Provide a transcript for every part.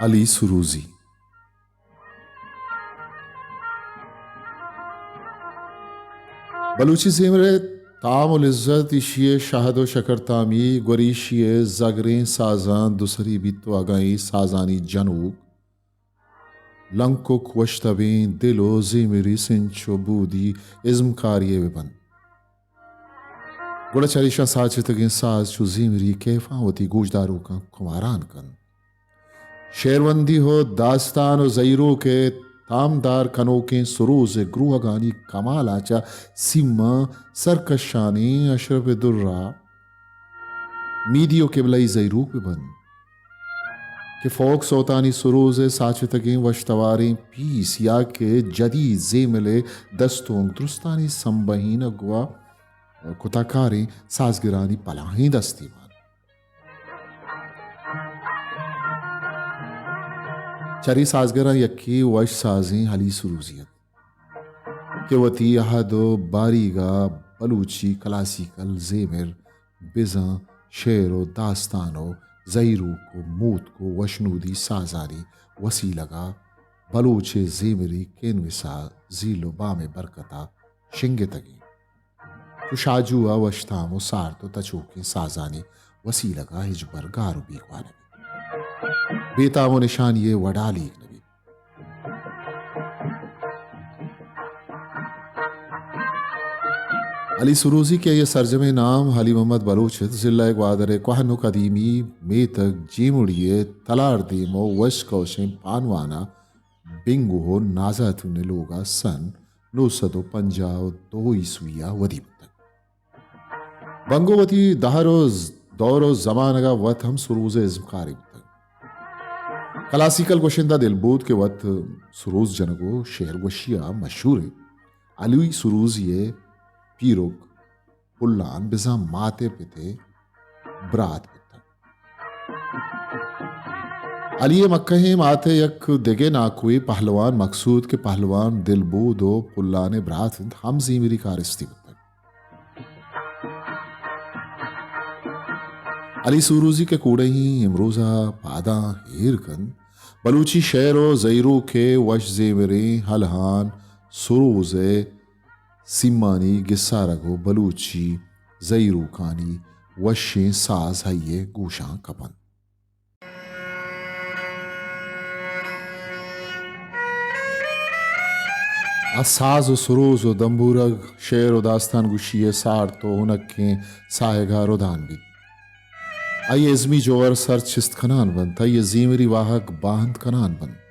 علی سروزی۔ بلوچی زیمر ءِ تام و لذت ایشی ءِ شہد و شکر تامی، گوریشی ءِ زگریں سازاں دوسری بیت و اگاں اے سازانی جنوک لنکک وشتبیں دل و زیمری سنچ و بودی ازمکاری ءَ بہ بنت، گڑا چریشاں ساچتگیں ساز چو زیمری کیفاں وتی گوشداروکاں کماران کنت۔ شعروندی و داستان و زہیروک ءِ تامدار کنوکیں سروز ءِ گروہگانی کمالاں چہ سیماں سرکشانی اشرف درا میدی و قبلہی زہیروک بہ بنت کہ فوک سوتانی سروز ءِ ساچتگیں وشتواریں پیس یا کہ جدید زیمل ءِ دستونک درستانی سمبہینگ و کتاکاریں سازگرانی پلاہیں دستے مان۔ چرے سازگراں یکے وش سازیں علی سروزی ات کہ وتی اہد و باریگ ءَ بلوچی کلاسیکل زیمر، بزاں شعر و داستان و زہیروک و موتک و وشنودی سازانی وسیلگ ءَ بلوچ ءِ زیمری کینوس ءِ زیل و بام ءِ برکت ءَ شنگتگیں۔ چو شاجو ءَ وشتام و سارت و تچوکیں سازانی وسیلگ ءَ ہچبر گار و بیگواہ نہ بیت۔ بے تام و نشانی ءِ وڈالیگ نہ بیت۔ علی سروزی کہ آئی ءِ سرجمیں نام علی محمد بلوچ ات، ضلع گوادر ءِ کوہن و قدیمی میتگ جیمڑی ءِ تلار دیم و وش کوشیں پانوان ءَ بنگو و نازاتون ءِ لوگ ءَ سن نو سد و پنجاہ و دو عیسوی ءَ ودی بوتگ۔ بنگو وتی دہر و ز-، دور و زمانگ ءَ وت ہم سروز ءِ ازمکارے بوتگ۔ کلاسیکل گوشندہ دلبود کہ وت سروز جنگ و شعر گوشی ءَ مشہور انت، علی سروزی ءِ پیرک پلان بزاں مات ءِ پت ءِ برات بوتگ۔ علی ءِ مکہیں مات ءِ یک دگہ ناکوے پہلوان مقصود کہ پہلوان دلبود و پلان ءِ برات انت، ہم زیمری کارستے بوتگ۔ علی سروزی کہ کوڑہیں امروز ءَ پاداں ایر کنت، بلوچی شعر و زہیروک ءِ وش زیمریں ہلہان سروز ءِ سیمانی گسارگ و بلوچی زہیروکانی وشیں ساز آئی ءِ گوشاں کپنت۔ آ ساز و سروز و دمبورگ، شعر و داستان گوشی ءِ سارت و ہنکیں ساہگ ءَ ردان بیت۔ آئی ءِ ازمی جوہر سر چست کنان بنت، آئی ءِ زیمری واہگ باہند کنان بنت۔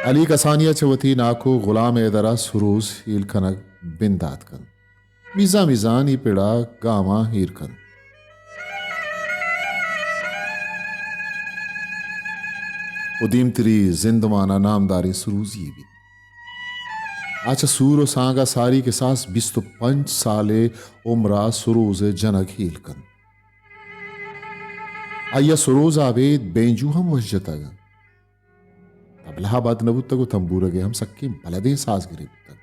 علی کسانی ءَ چہ وتی ناکو غلام حیدر ءَ سروز ہیل کنگ بندات کنت۔ میزان میزانی پڑ ءَ گاماں ایر کنت و دیمتری زندمان ءَ نامداریں سروزی یے بیت۔ آ چہ سور و سانگ ءَ ساری کساس بیست و پنچ سال ءِ عمر ءَ سروز ءِ جنگ ہیل کنت۔ آئی ءَ سروز ءَ ابید بینجو ہم وش جتگ۔ طبلہ ءَ بد نہ بوتگ و تمبورگ ءِ ہم سکیں بلدیں سازگرے بوتگ۔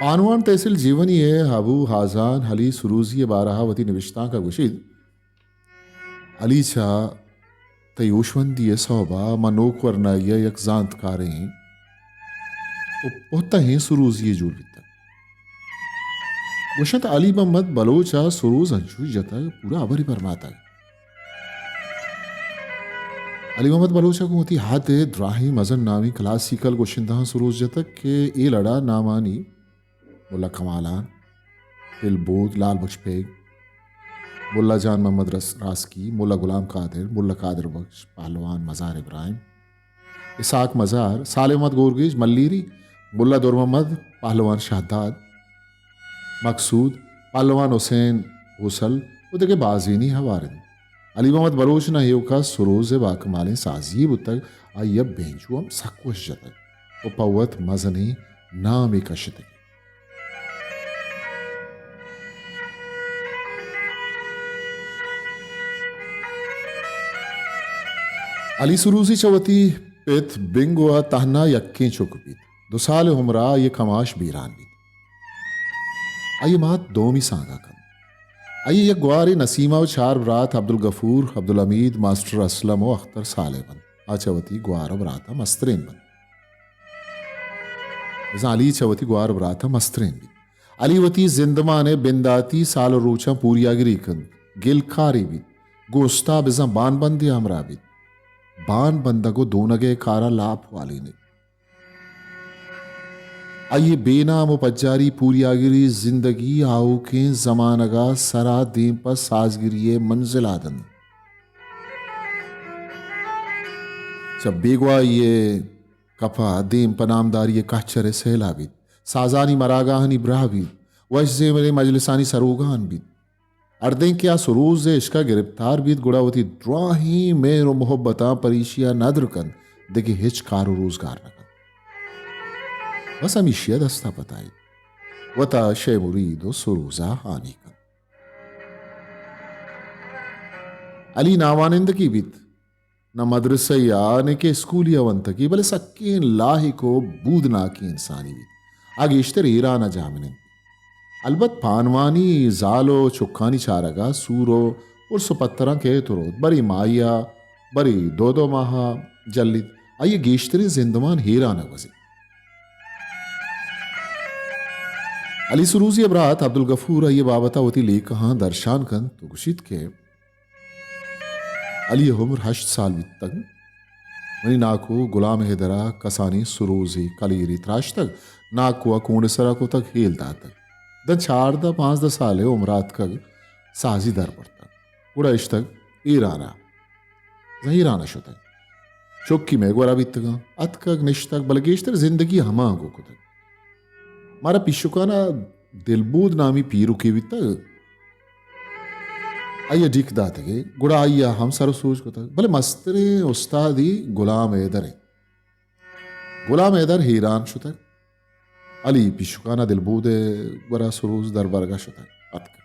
پانوان تحصیل جیونی ءِ ابو ہازان علی سروزی ءِ بارہ ءَ وتی نبشتانک ءَ گوشیت، علی چہ تئی ہوشمندی ءِ سوب ءَ ما نوک ورنائی ءِ یک زانتکاریں و پہتہیں سروزی یے جوڑ بیتگ۔ گوشنت علی محمد بلوچ ءَ سروز انچوش جتگ، پورا ہبرے پرماتگ۔ علی محمد بلوچ ءَ گوں وتی ہد ءِ دراہیں مزن نامیں کلاسیکل گوشندہاں سروز جتگ کہ اے لڑ ءَ نامانی ملا کمالان، دلبود، لال بخش بیگ، ملا جان محمد رس-، راسکی، ملا غلام قادر، ملا قادر بخش، پہلوان مزار ابراہیم، اسحاق مزار، صالح محمد گورگیج، ملیری، ملا در محمد، پہلوان شہداد، مقصود، پہلوان حسین حوصل و دگہ بازینے ہوار انت۔ علی محمد بلوچ نہ ایوک ءَ سروز ءِ باکمالیں سازی یے بوتگ، آئی ءَ بینجو ہم سک وش جتگ و پہ وت مزنیں نامے کشتگ۔ علی سروزی چہ وتی پت بنگو ءَ تہنا یکیں چک بیت۔ دو سال ءِ عمر ءَ آئی ءِ کماش بیران بیت۔ آئی ءِ مات دومی سانگ ءَ کنت۔ آئی ء یک گوارے نسیمہ و چار برات عبدالغفور، عبدالحمید، ماسٹر اسلم و اختر صالح بنت۔ آ چہ وتی گوار و براتاں مسترین بنت۔ بزاں علی چہ وتی گوار و براتاں مسترین بیت۔ علی وتی زندمان ء بنداتی سال و روچاں پوریاگری کنت، گلکارے بیت، گوں استاد بزاں بان بندے ہمراہ بیت۔ بان بندگ و دونگ ء کارا لاپ والینیت۔ آئی ء بے نام و پجاری پوریاگری زندگی آؤکیں زمانگ ء سرا دیم پہ سازگری ء منزل ء دنت۔ چہ بیگواہی ء کپا دیم پہ نامداری ء کہچر ء سیلا بیت۔ سازانی مراگاہانی براہ بیت۔ وش زیمریں مجلسانی سروگان بیت۔ ہردیں کہ آ سروز ء عشق ء گرپتار بیت، گڑا وتی دراہیں مہر و محبتاں پریشی ء ندر کنت، دگہ ہچ کار و روزگار نہ کنت۔ بس ہمیشی ء دست ء پتائیت، وتا شے مرید و سروز ء ہانی کنت۔ علی ناوانندگی بیت۔ نہ مدرسہ ء نہ کہ اسکولی ء ونتگی، بلے سکیں لاہک و بودناکیں انسانے بیت۔ آ گیشتر ایران ء جاہمنند بیت۔ البت پانوانی زال و چکانی چارگ ء سور و پرس و پتراں کیت و روت، برے ماہی ء، برے دو دو ماہ ء جلیت۔ آئی ء گیشتریں زندمان ایران ء گوزیت۔ علی سروزی ء برات عبدالغفور آئی ء بابت ء وتی لیکہاں درشان کنت و گوشیت کہ علی ء عمر ہشت سال بیتگ۔ منی ناکو غلام حیدر ء کسانیں سروزے کلیرے تراشتگ۔ ناکو ء کونڈ ء سرا کتگ، ہیل داتگ۔ داں چاردہ پانزدہ سال ء عمر ء اتکگ، سازی در برتگ۔ گڑا اشتگ ایران ء۔ زاں ایران ء شتگ۔ چکی مئے گورا بیتگاں۔ اتکگ نشتگ، بلے گیشتر زندگی ہمانگو کتگ۔ مارا پیشکان ء دلبود نامی پیرکے بیتگ۔ آئی ء ڈیک داتگے، گڑا آئی ء ہم سر و سوج کتگ، بلے مستریں استادی غلام حیدر انت۔ غلام حیدر ایران شتگ۔ علی پیشکان ء دلبود ء گورا سروز دربرگ ء شتگ اتک۔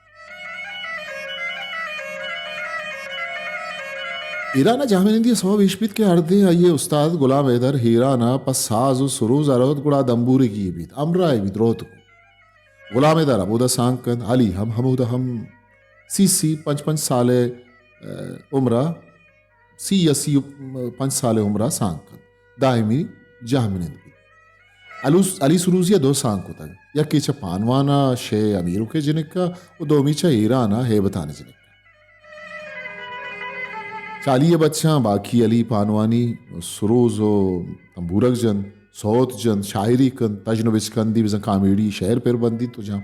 ایران ء جاہمنندی ء سوب ایش بیت کہ ہردیں آئی ء استاد غلام حیدر ایران ء پہ ساز و سروز ء روت، گڑا دمبورگی بیت، ہمراہ بیت، روت۔ غلام حیدر ہمودا سانگ کنت، علی ہم ہمودا، ہم سی سی پنچ پنچ سال ء عمر ء، سی یا سی و پنچ سال ء عمر ء سانگ کنت۔ دائمی جاہمنند بیت۔ الوس-، علی سروزی ء دو سانگ کتگ، یکے چہ پانوان ء شے امیرک ء جنک ء و دومی چہ ایران ء ہیبتان ء جنک ء۔ چہ علی ء بچاں باقی علی پانوانی سروز و تمبورگ جنت، سوت جنت، شاعری کنت، تژن و بچکندی بزاں کامیڈی شعر پر بندیت و جاں۔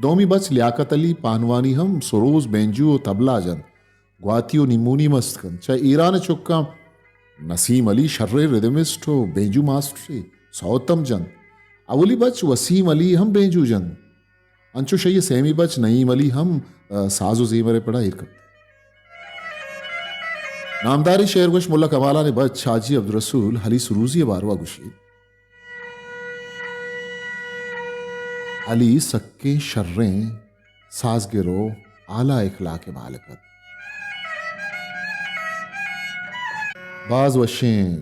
دومی بچ لیاقت علی پانوانی ہم سروز، بینجو و طبلہ جنت۔ گواتی و نیمونی مست کنت۔ چہ ایران ء چکاں نسیم علی شریں ردمسٹ و بینجو ماسٹرے، سوت ہم جنت۔ اولی بچ وسیم علی ہم بینجو جنت۔ انچوش آئی ء سیمی بچ نعیم علی ہم، ء، ساز و زیمر ء پڑا ایر کپت۔ نامداریں شعر گوش ملا کمالان ء بچ حاجی عبدالرسول علی سروزی ء باروا گوشیت۔ علی سکیں شریں سازگر و اعلی اخلاق ء مالک ات۔ باز وشیں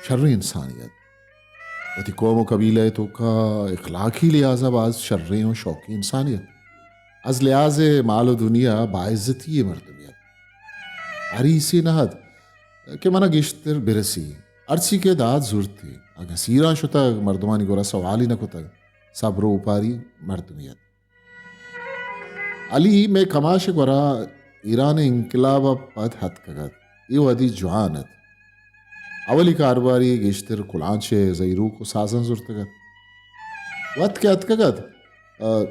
شریں انسانے ات۔ وتی قوم و قبیلہ ء توکا اخلاقی لحاظ ء باز شریں و شوقیں انسانے ات۔ از لحاظ مال و دنیا باعزتی مردمے ات۔ حریصے نہ ات کہ منا گیشتر برسی۔ ہرچی کہ دات زرتی۔ اگاں سیراں شتگ، مردمانی گورا سوالی نہ کتگ۔ صبر و اوپاری مردمے ات۔ علی مئے کماش ء گورا ایران ء انقلاب ء پد اتکگ ات۔ اے وہدی جوان ات۔ اولی کاروباری گیشتر کلانچ ء زہیروک و سازاں زرتگ ات۔ وت کہ اتکگ ات، ء،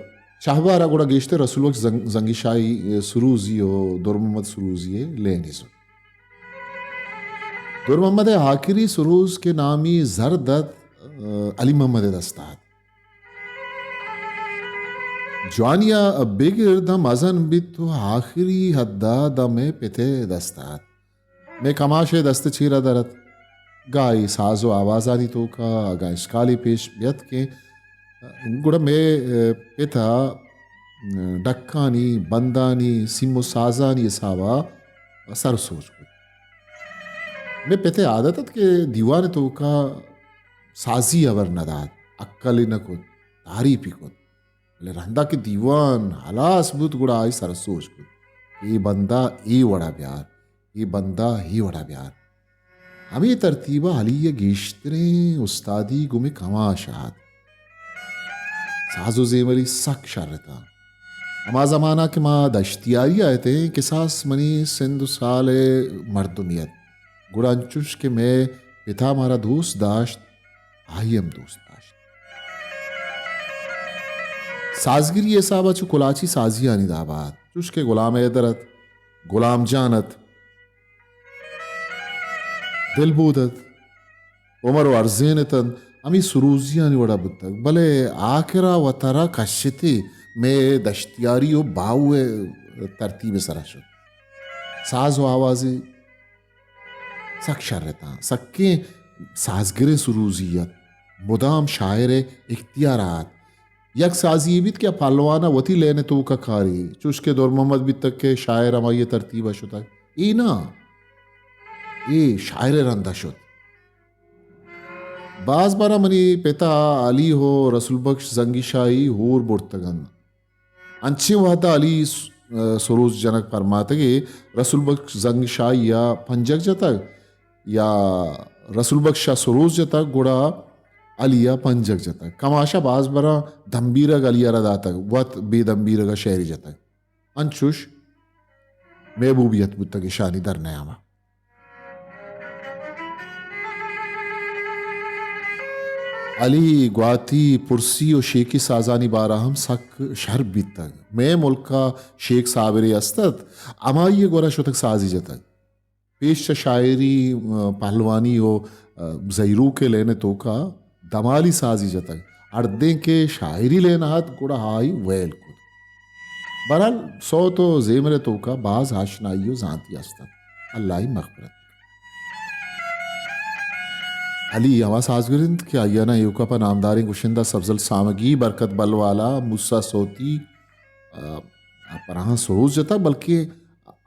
چہبار ء گڑا گیشتر رسول بخش زنگ-، زنگی شاہی، ء، سروزی و در محمد سروزی ء لینی زرت۔ در محمد ء آخری سروز کہ نامی زرد ات، ء، علی محمد ء دست ء ات۔ جوانی ء بگر داں مزن بیت و آخری حد ء داں مئے پت ء دست ء ات۔ مئے کماش ء دست ء چیر ء در ات۔ گاہے ساز و آوازانی توک ء اگاں اشکالے پیش بیت کہ گڑا مئے پت ء ڈکانی، بندانی، سیم و سازانی حساب ء سر سوج کت۔ مئے پت ء عادت ات کہ دیوان ء توک ء سازی ہبر نہ دات، اکل نہ کت، تعریفی کت۔ بلے رندا کہ دیوان ہلاس بوت، گڑا آئی سر سوج کت، اے بندا اے وڑا بیار، اے بندا اے وڑا بیار۔ ہمے ترتیبا علی ء گیشتریں استادی گوں مئے کماش ء ات۔ ساز و زیمری سک شر اتاں۔ ہما زمانہ کہ ما دشتیاری ء اتیں، کساس منی سند و سال ء مردمے ات، گڑا انچوش کہ مئے پتا مارا دوست داشت، آئی ہم دوست داشت۔ سازگری حساب ء چو کلاچی سازیانی داب ء ات، چوش کہ غلام حیدر ات، غلام جان ات، دلبود ات، عمر و ارزین اتنت، ہمے سروزیانی وڑا بوتگ، بلے آکرا وترا کشتے مئے دشتیاری و باہو ء ترتیب ء سرا شت۔ ساز و آوازے سک شر اتاں، سکیں سازگریں سروزی ات، مدام شاعر ء اختیار ء ات۔ یک سازی بیت کہ آ پہلوان ء وتی لین ء توک ء کاری، چوش کہ در محمد بیتگ کہ شاعر ہمائی ء ترتیب ء شتگ۔ اے ناں، اے شاعر ء رند ء شت۔ باز برا منی پتا علی ہو رسول بخش زنگی شاہی ہور برتگ انت۔ انچیں وہدا علی س-، سروز جنگ پرماتگے، رسول بخش زنگ شاہی ء پنجگ جتگ یا رسول بخش ء سروز جتگ، گڑا علی ء پنجگ جتگ۔ کماشا باز براں دمبیرگ علی ء را داتگ، وت بے دمبیرگ ء شعری جتگ۔ انچوش محبوبیت بوتگ اشانی در نیام ء۔ علی گواتی، پرسی و شیکی سازانی بارا ہم سک شر بیتگ۔ مئے ملکا شیک صابرے است ات، ہمائی گورا شتگ سازی جتگ۔ پیش چہ شاعری، پہلوانی و زہیروک لین توکا دمالی سازی جتگ۔ ہردیں کہ شاعری لین ات، گڑا آئی ویل کت۔ بہرحال، سوت و زیمر توکا باز آشنائی و زانتی است ات۔ اللہ ای مغفرت۔ علی ہما سازگر انت کہ آئی ء نہ ایوکا پہ نامداریں گشندہ سبزل سامگی، برکت بلوالا، موسی سوتی، آ، پراہاں سروز جتگ، بلکیں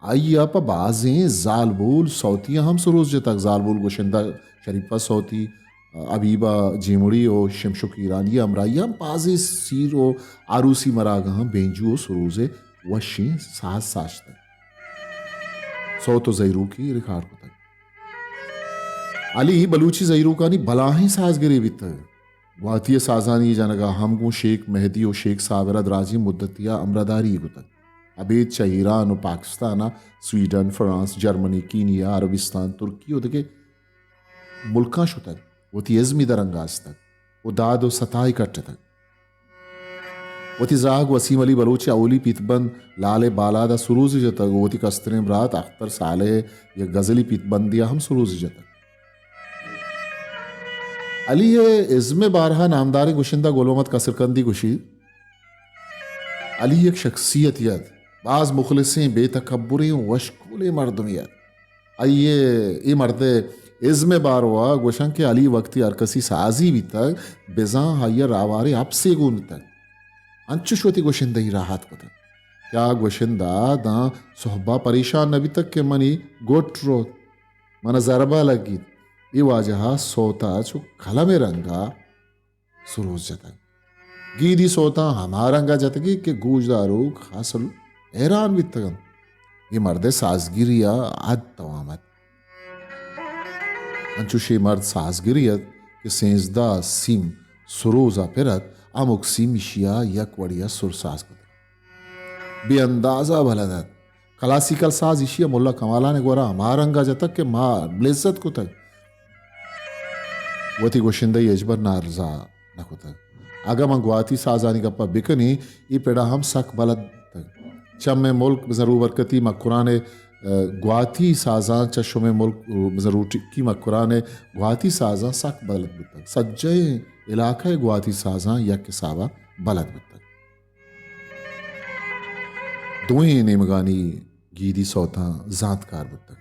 آئی ء پہ بازیں زالبول سوتیاں ہم سروز جتگ۔ زالبول گشندہ شریفہ سوتی، حبیبہ جیمڑی و شمشک ایرانی ء ہمراہی ء ہم بازیں سیر و آروسی مراگہاں بینجو و سروز ء وشیں ساز ساشتگ۔ سوت و زہیروکی ریکارڈ کتگ۔ علی بلوچی زہیروکانی بلاہیں سازگرے بیتگ۔ گواتی ء سازانی جنگ ء ہم گوں شیخ مہدی و شیخ صابر ء دراجیں مدتی ء ہمراہداری کتگ۔ ابید چہ ایران و پاکستان ء سویڈن، فرانس، جرمنی، کینیا، عربستان، ترکی و دگہ ملکاں شتگ، وتی ازمی درنگا استگ و داد و ستائی کٹتگ۔ وتی زاگ وسیم علی بلوچ ء اولی پیتبند لالے بالاد ء سروزی جتگ و وتی کستریں برات اختر صالح ء یک غزلی پیتبندے ء ہم سروزی جتگ۔ علی ء ازم ء بارہ ء نامداریں گشندہ گل محمد کسرکندی گوشیت، علی یک شخصیتے ات، باز مخلصیں، بے تکبریں و وشکولیں مردمے ات۔ آئی ء اے مرد ء ازم ء باروا گوشاں کہ علی وقتی ہر کسی سازی بیتگ، بزاں آئی ء راوارے اپسے گون بیتگ۔ انچش وتی گوشندہی راحت کتگ کہ آ گوشندہ داں سہبا پریشان نہ بیتگ کہ منی گٹ روت، من ء ضربہ لگیت۔ اے واجہ ء سوت ء چو قلم ء رنگ ء سروز جتگ۔ گیدی سوتاں ہما رنگ ء جتگی کہ گوشداروک خاص حیران بیتگ انت۔ اے مرد ء سازگری ء حد توام ات۔ انچوش اے مرد سازگرے ات کہ سینزدہ سیم سروز ء پر ات، ہمک سیم ایشی ء یک وڑے ء سر ساز کتگ۔ بے اندازہ بلد ات۔ کلاسیکل ساز ایشی ء ملا کمالان ء گورا ہما رنگ ء جتگ کہ ما لذت کتگ۔ وتی گوشندہی ہچبر نارضا نہ کتگ۔ اگاں من گواتی سازانی گپا بکنیں، اے پڑا ہم سک بلد بوتگ۔ چہ مئے ملک بزاں روبرکتی مکران ء، گواتی سازاں چہ شمئے ملک بزاں روٹکی مکران ء گواتی سازاں سک بلد بوتگ۔ سجہیں علاقہ ء گواتی سازاں یک حسابا بلد بوتگ۔ دوئیں نیمگانی گیدی سوتاں زانتکار بوتگ۔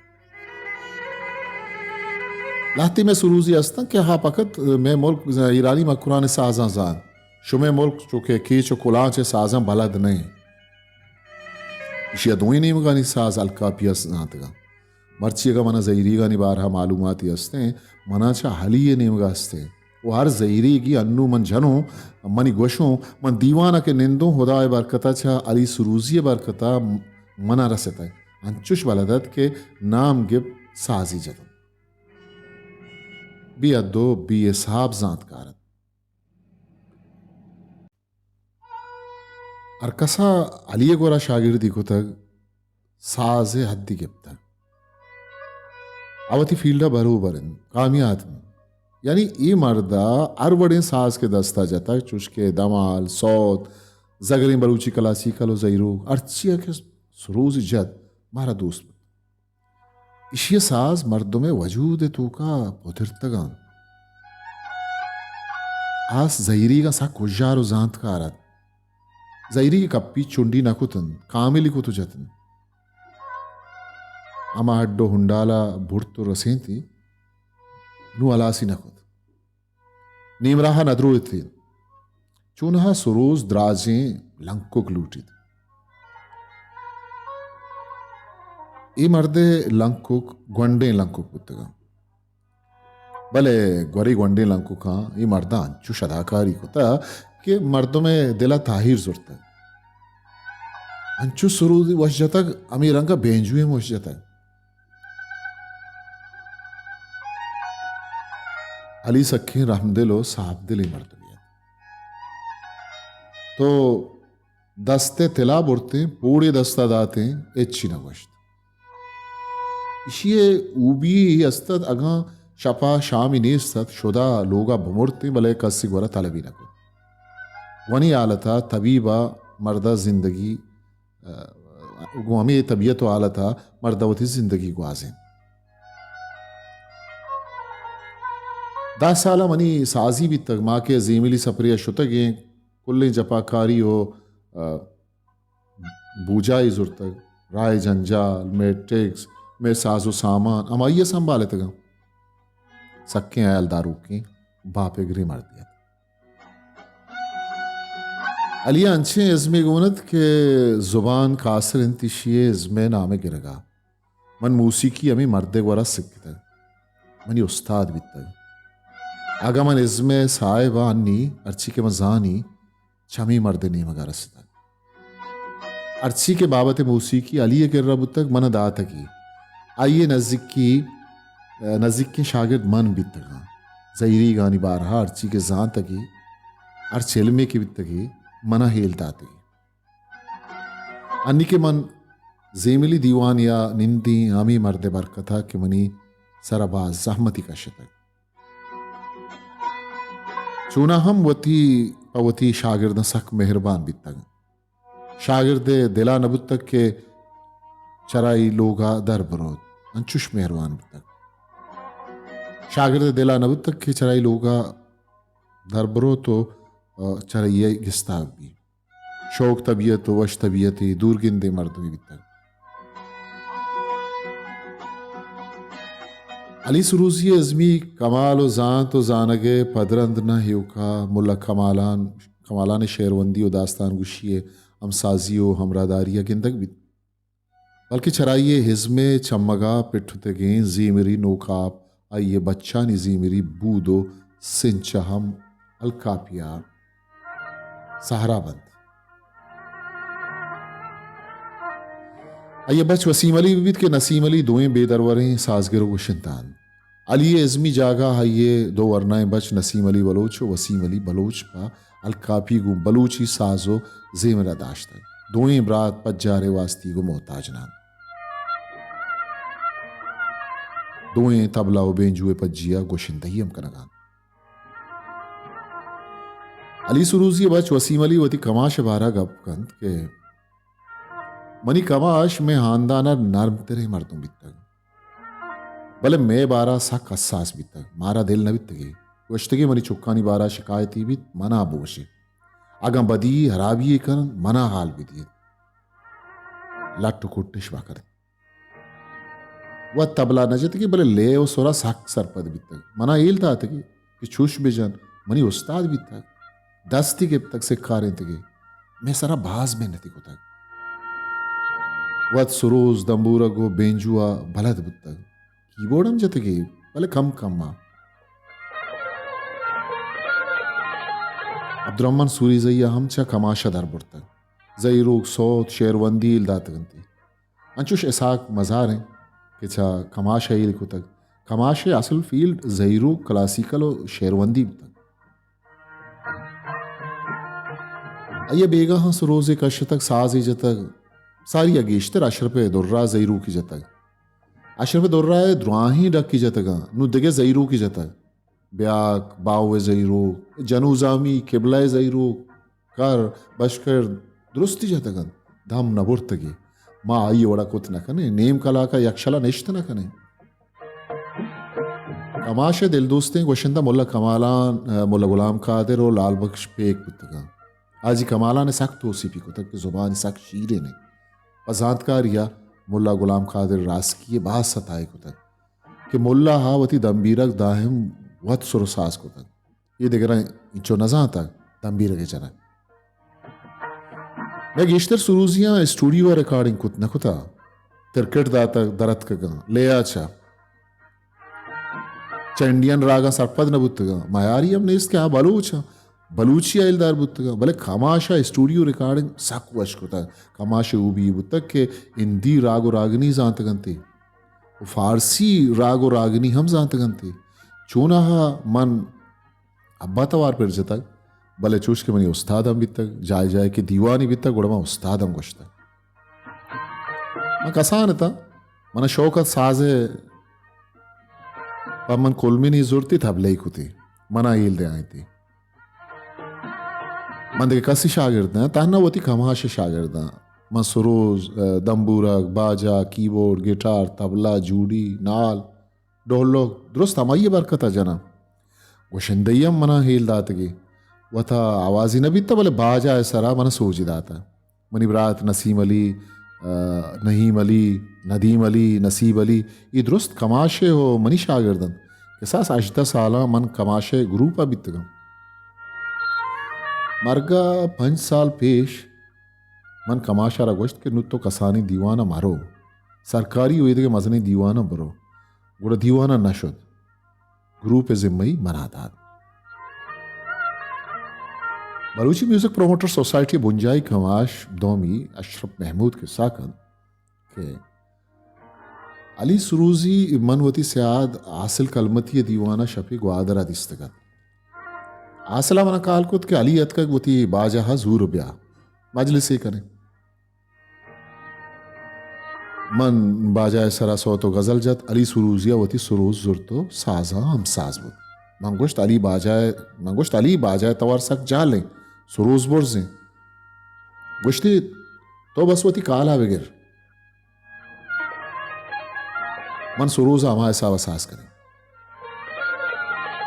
لہتے مئے سروزی ہستن کہ ہا پکت مئے ملک ایرانی مکران سازاں زانت۔ شمئے ملک چو کہ کیچ و کلانچ سازاں بلد نہ انت۔ ایشی ء دوئیں نیمگانی ساز الکاپی ء زانتگاں۔ مرچی اگاں منا زہیریگانی بارہ ء معلوماتے ہستیں، منا چہ ہلی ء نیمگا ہستیں۔ و ہر زہیریگی انوں من جنوں، منی گوشوں، من دیوان ء کہ نندوں، ہدا ء برکت ء چہ علی سروزی ء برکت ء منا رستگ۔ انچوش بلد ات کہ نام گپت سازی جتنت۔ بے حد و بے حساب زانتکار ات۔ ہر کسا علی ء گورا شاگردی کتگ، ساز ء حدی گپتگ۔ آ وتی فیلڈ ء بروبر انت، کامیات انت۔ یعنی اے مرد ء ہر وڑیں ساز کہ دست ء جتگ، چوش کہ دمال، سوت، زگریں بلوچی کلاسیکل و زہیروک، ہرچی ء کہ سروز جت، مارا دوست بوت۔ ایشی ء ساز مردم ء وجود ء توکا پترتگ انت۔ آس زہیریگاں سک ہژار و زانتکار ات۔ زہیریگ کپی چنڈی نہ کت انت، کاملی کت و جت انت۔ ہما ہڈ و ہنڈالا برت و رسینتی، نوں ہلاسی نہ کت۔ نیم راہ ء ندروت انت۔ چونہا سروز دراجیں لنکک لوٹیت۔ اے مرد ء لنکک گونڈیں لنکک بوتگاں۔ بلے گوری گونڈیں لنککاں اے مرداں انچو شداکاری کتا کہ مردم ء دل ء تاہیر زرتگ۔ انچو سرودی وش جتگ، ہمے رنگ ء بینجوئیں وش جتگ۔ علی سکیں رحمدل و صاحب دلیں مردمے ات۔ تو دست ء تلا برتیں، پوڑے دست ء داتیں، ہچی نہ گوشت۔ ایشی ء اوبی است ات، اگاں شپ ء شامی نیست ات، شدا لوگ ء بمرتیں، بلے کسی گورا طلبی نہ کت۔ گونی حالت ء طبیب ء مرد ء زندگی، ء، گوں ہمے طبیعت و حالت ء مرد ء وتی زندگی گوازینت۔ دہ سال ء منی سازی بیتگ، ما کہ زیملی سپرے ء شتگیں، کلیں جپاکاری و، ء، بوجائی زرتگ، راہ جنجال، مئے ٹیکس، مئے ساز و سامان ہمائی ء سنبھالتگاں۔ سکیں ہیال داروکیں باپگریں مردے ات۔ علی ء انچیں ازمے گون ات کہ زبان کاسر انت ایشی ء ازمے نام ء گرگا۔ من موسیقی ہمے مردے گورا سکتگ۔ منی استاد بیتگ۔ اگاں من ازمے صاحب آنی ہرچی کہ من زانی، چہ ہمے مردے نیمگا رستگ۔ ہرچی کہ بابت موسیقی علی ء کرا بوتگ، من ء داتگی۔ آئی ء نزیکی، نزیکیں شاگرد من بیتگاں۔ زہیریگانی بارہا ہرچی کہ زانتگی، ہرچ علمے کہ بیتگی، من ء ہیل داتگی۔ انی کہ من زیملی دیوان یا نندیں، ہمے مرد ء برکت ء کہ منی سرا باز زحمتی کشتگ۔ چوناہا ہم وتی پہ وتی شاگرداں سک مہربان بیتگ۔ شاگرد ء دلا نہ بوتگ کہ چرائی لوگا در بروت، انچوش مہربان بیتگ۔ شاگرد ء دلا نہ بوتگ کہ چرائی لوگا در بروت و، ء، چرائی ء گستا بی۔ شوک طبیعت و وش طبیعتی دورگندیں مردمے بیتگ۔ علی سروزی ء ازمی کمال و زانت و زانگ ء پدرند نہ ایوکا ملا کمالان، کمالان ء شعروندی و داستان گوشی ء ہمسازی و ہمراہداری ء گندگ بیت۔ بلکیں چرائی ء ہزم ء چمگ ء پٹتگیں زیمری نوکاپ، آئی ء بچانی زیمری بود و سنچ ء ہم الکاپی ء سہرا بنت۔ آئی ء بچ وسیم علی بہ بیت کہ نسیم علی دوئیں بے دروریں سازگر و گشندہ انت۔ علی ء ازمی جاگہ آئی ء دو ورنائیں بچ نسیم علی بلوچ و وسیم علی بلوچ پہ الکاپی گوں بلوچی ساز و زیمر ء داشتگ۔ دوئیں برات پجار ء واستی گوں محتاج نہ انت۔ دوئیں طبلہ و بینجو ء پجی ء گوشندہی ہم کنگ ء انت۔ علی سروزی ء بچ وسیم علی وتی کماش ء بارہ ء گپ کنت کہ منی کماش مئے ہاندان ء نرم تریں مردم بیتگ۔ بلے مئے بارا سک حساس بیتگ، مارا دل نہ بیتگی۔ گوشتگی منی چکانی بارا شکایتی بیت، منا بگوشیت۔ اگاں بدی ہرابی یے کننت، منا حال بدیت۔ لٹ و کٹش مکنیت۔ وت طبلہ نہ جتگی، بلے لے و سرا سک سرپد بیتگ۔ منا ہیل داتگی۔ کہ چوش بجن، منی استاد بیتگ، دستی گپتگ، سکارینتگی، مئے سرا باز محنتی کتگ۔ وت سروز، دمبورگ و بینجو ء بلد بوتگ۔ کیبورڈ ہم جتگی، بلے کم کم ء۔ عبدالرحمن سوریزئی ءَ ہم چہ کماش ءَ در برتگ۔ زہیروک، سوت، شعروندی ہیل داتگ انت۔ انچوش اسحاق مزار انت کہ چہ کماش ءَ ہیل کتگ۔ کماش ءِ اصل فیلڈ زہیروک، کلاسیکل و شعروندی بوتگ۔ آئی ءَ بیگاہاں سروزے کشتگ، سازے جتگ، ساری ءَ گیشتر اشرف درا زہیروکی جتگ۔ اشرف درا ءِ دراہیں ڈکی جتگاں، نوں دگہ زہیروکی جتگ۔ بیاک، باہو ءِ زہیروک، جنوزامی، قبلہ ءِ زہیروک، کر، بشکر درستی جتگ انت، دم نہ برتگی۔ ما آئی ءِ وڑا کت نہ کنیں، نیم کلاک ءَ یک شلا نشت نہ کنیں۔ کماش ءِ دلدوستیں گوشندہ ملا کمالان، ملا غلام قادر و لال بخش پیک بوتگاں۔ حاجی کمالان ءَ سک توسیپی کتگ کہ زبان سک شیرین انت۔ پہ زانتکاری ءَ ملا غلام قادر راسکی ءَ باز ستائے کتگ کہ ملا ءَ وتی دمبیرگ دائم وت سر و ساز کتگ۔ اے دگراں انچو نہ زانتگ دمبیرگ ءِ جنگ۔ مئے گیشتر سروزیاں اسٹوڈیو ءَ ریکارڈنگ کت نہ کتہ۔ کرکٹ داتگ درتکگاں، لے ءَ چہ چہ انڈین راگاں سرپد نہ بوتگاں۔ میاری ہم نیست کہ آ بلوچ آں، بلوچی ءَ ہیلدار بوتگاں، بلے کماش ءَ اسٹوڈیو ریکارڈنگ سک وش کتگ۔ کماش ءِ ہوبی بوتگ کہ ہندی راگ و راگنی زانتگ انت و فارسی راگ و راگنی ہم زانتگ انت۔ چوناہا من ابا توار پر جتگ، بلے چوش کہ منی استاد ہم بیتگ، جائے جائے کہ دیوانی بیتگ، گڑا من استاد ہم گوشتگ۔ من کسان اتاں، من شوق ات ساز ءِ، پہ من کلمنی زرتی، تبلہ ئی کتی، منا ہیل دیائینتی۔ من دگہ کسی شاگرد نہ، تہنا وتی کماش ءِ شاگرداں۔ من سروز، دمبورگ، باجا، کیبورڈ، گٹار، تبلہ، جوڑی، نال، ڈولک درست ہمائی ءِ برکت ءَ جناں۔ گوشندہی ہم منا ہیل داتگی۔ وتا آوازی نہ بیتہ، بلے باجا ءِ سرا منا سوجی داتہ۔ منی برات نسیم علی، آ، نعیم علی، ندیم علی، نصیب علی، اے درست کماش ءِ و منی شاگرد انت۔ کساس ہژدہ سالاں من کماش ءِ گروپ ءَ بیتگاں۔ مرگ ءَ پنچ سال پیش من کماش ءَ را گوشت کہ نوں تو کسانیں دیوان ءَ مرو، سرکاری و ایدگہ مزنیں دیوان ءَ برو۔ گڑا دیوان ءَ نہ شت۔ گروپ ءِ ذمہ ئی منا دات۔ بلوچی میوزک پروموٹر سوسائٹی ءِ بنجاہی کماش دومی اشرف محمود کسہ کنت کہ علی سروزی من وتی سیاد حاصل کلمتی ءِ دیوان ءَ شپے گوادر ءَ دیستگ ات۔ حاصل ءَ منا کال کت کہ علی اتکگ، وتی باجہ ءَ زور بیا، مجلسے کنیں۔ من باجہ ءِ سرا سوت و غزل جت، علی سروزی ءَ وتی سروز زرت و سازاں ہمساز بوت۔ من گوشت، علی باجہ ءِ، من گوشت، علی باجہ ءِ توار سک جہل ایں، سروز برز ایں۔ گوشتی، تو بس وتی کال ءَ بگر، من سروز ءَ ہما حساب ءَ ساز کنیں۔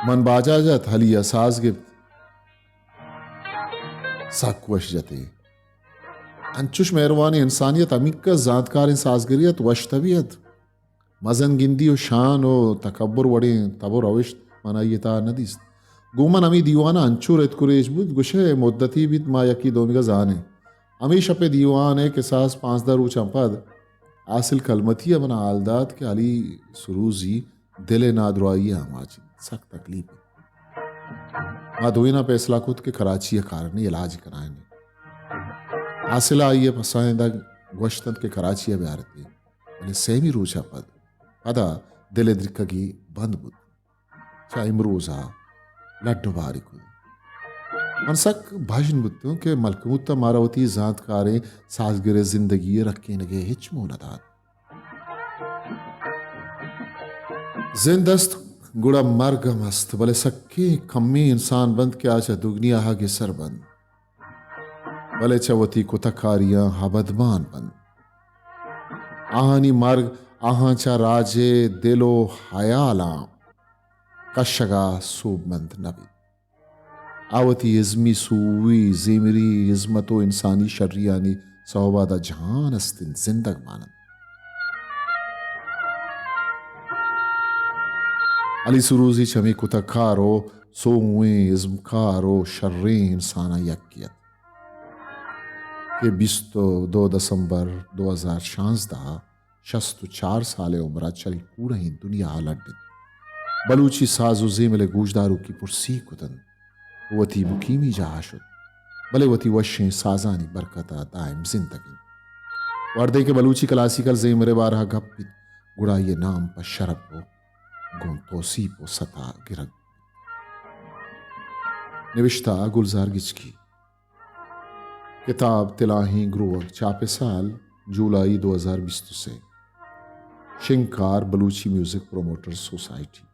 من باجہ جت، علی ءَ ساز گپت، سک وش جتی۔ انچوش مہروانیں انسانیت، ہمینکس زانتکاریں سازگری ات، وش طبیعت، مزن گندی و شان و تکبر وڑیں تب و روشت من آئی ءِ تہا نہ دیست۔ گوں من ہمے دیوان ءَ انچو رتک و ریچ بوت، گوشئے مدتی بیت ما یکے دومیگ ءَ زانیں۔ ہمے شپ ءِ دیوان ءِ کساس پانزدہ روچاں پد حاصل کلمتی ءَ منا حال دات کہ علی سروزی دل ءِ نادراہی ءِ آماچ انت، سک تکلیف انت۔ ما دوئیناں پیسلہ کت کہ کراچی ءَ کارنی علاج کنائینی۔ حاصل ءَ آئی ءِ پسائیندا گوشت انت کہ کراچی ءَ بیارتی، بلے سیمی روچ ءَ پد پدا دل ءِ درکگی بند بوت۔ چہ امروز ءَ لڈ و باری کت۔ من سک بژن بوتوں کہ ملکموت ءَ مارا وتی زانتکاریں سازگر ءِ زندگی ءِ رکینگ ءِ ہچ موہ نہ دات۔ زند است گڑا مرگ ہم است، بلے سکیں کمیں انسان بنت کہ آ چہ دگنیا ءَ گسر بنت، بلے چہ وتی کتہ کاریاں ابدمان بنت۔ آہانی مرگ آہاں چہ راج ءِ دل و ہیالاں کشگ ءَ سوبمند نہ بیت۔ آ وتی ازمی سوئی، زیمری، ہزمت و انسانی شریانی سوب ءَ داں جہان است انت، زندگ مان انت۔ علی سروزی چہ ہمے کتہ کار و سوئیں ازمکار و شریں انساناں یکے ات کہ بیست و دو دسمبر دو ہزار شانزدہ ءَ شست و چار سال ءِ عمر ءَ چہ اے کوڑہیں دنیا ءَ لڈ انت۔ بلوچی ساز و زیمل ءِ گوشداروکی پرسیگ کت انت۔ ءُ وتی مقیمی جاہ ءَ شت، بلے وتی وشیں سازانی برکت ءَ دائم زندگ انت۔ وھدے کہ بلوچی کلاسیکل زیمر ءِ بارہ ءَ گپ بیت، گڑا آئی ءِ نام پہ شرپ ءُ گوں توسیپ ءُ ستا گرگ بیت۔ نبشتہ گلزار گچکی۔ کتاب تلاہیں گروگ، چاپ سال جولائی دو ہزار بیست ءُ سے۔ شنگکار بلوچی میوزک پروموٹر سوسائٹی۔